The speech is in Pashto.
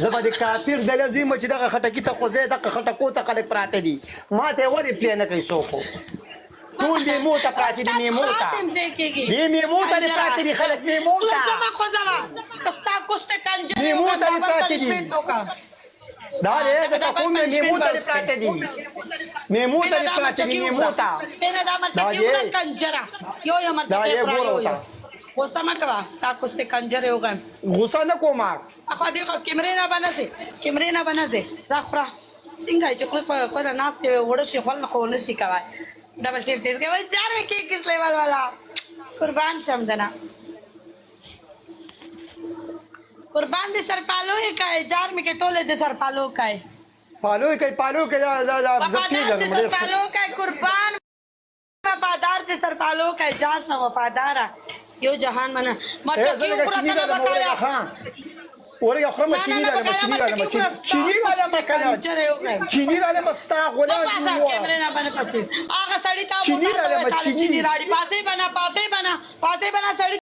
زه به د کافر دله زوی یم چې دغه خټکي ته خوځې، دغه خټکو ته خلک پراته دي، ما ته یې ولې پلې نه کوي څوک؟ ټول میمو ته پراته دي، میمو ته، دې میمو ته دې پراته دي خلک، میمو ته، میمو ته دې پراته دي. دا دې د کوم میمو ته دې پراته دي، میمو ته دې پراته دي، میمو ته. دا دې دا یې ګوره ورته. غوسه مه کوه، ستا کوستې کنجرې وغیم. غوسه نه کوم. اخوا دې خو کیمرې نه به نه ځې، کیمرې نه به نه ځې. ځه خوره، څنګه چې خورې په خپله ناست کې وړه شي، خوله خو نه شي کوی. ډبل ټیپ تیز کوي، جار مې کېږي سلیمان والا، قربان شم دنه، قربان دې سر پالو یې کوي، جار مې کې ټولې دې سر پالو کوي. پالو یې کوي، پالو کوي، دا دا دا زه وفادار دې پېژنم سر ډېر ښه. پالو کوي، قربان وفادار دې سر پالو کوي، جار شه وفاداره یو جهان منه اے زه مرچکی لږه وخوره چینی کنه راله بکایا. ورګه، ها ورګه خورم. نه نه چینی نه راله، بکایا چینی راله، مرچکی وخوره. چینی راله، مکنه کنجرې وغیم. چینی راله، مستا غلام پاسه کیمرې نه باندې پسې هغه سړی ته چینی مو راله، تاسو چینی. چینی راړي. پاسې بنا، پاسې بنا، پاسې بنا سړی.